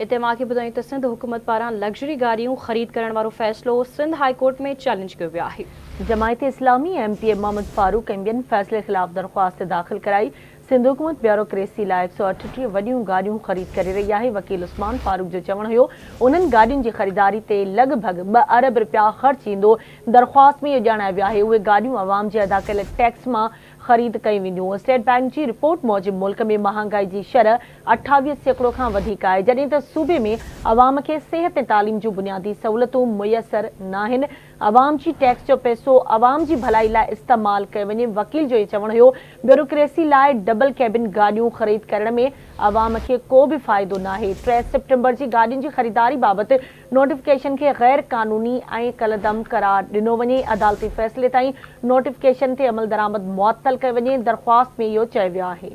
اتي اوهان کي ٻڌايون ته سنڌ حڪومت پاران لگزري گاڏيون خريد ڪرڻ وارو فيصلو سنڌ هاء ڪورٽ ۾ چئلينج ڪيو ويو آهي. Jamaat Islami M P A Muhammad Farooq ۽ ٻين فيصلي خلاف درخواست داخل ڪرائي. سنڌ حڪومت بيوروڪريسي لاء 138 وڏيون گاڏيون خريد ڪري رهي آهي، وڪيل عثمان فاروق جو چوڻ هيو انهن گاڏين جي خريداري تي لڳ ڀڳ ٻه ارب رپيا خرچ ايندو، درخواست ۾ اهو ڄاڻايو ويو آهي اهي گاڏيون عوام جي ادا ڪيل ٽيڪس مان خريد ڪيون وينديون. اسٽيٽ بئنڪ جي رپورٽ موجب ملڪ ۾ مهانگائي جي شرح 28% کان وڌيڪ آهي، جڏهن ته صوبي ۾ عوام کي صحت ۽ تعليم جون بنيادي سهولتون ميسر ناهن، عوام جي ٽيڪس جو پئسو عوام جي ڀلائي لاء استعمال ڪيو وڃي، وڪيل جو اهو چوڻ هيو بيوروڪريسي لاء ڊبل ڪيبن گاڏيون خريد ڪرڻ ۾ عوام کي ڪو به فائدو ناهي، ٽي سيپٽمبر جي گاڏين جي خريداري بابت نوٽيفڪيشن کي غير قانوني ۽ ڪالعدم قرار ڏنو وڃي، عدالتي فيصلي تائين نوٽيفڪيشن تي عملدرآمد معطل ڪيو وڃي، درخواست ۾ اهو چيو ويو آهي.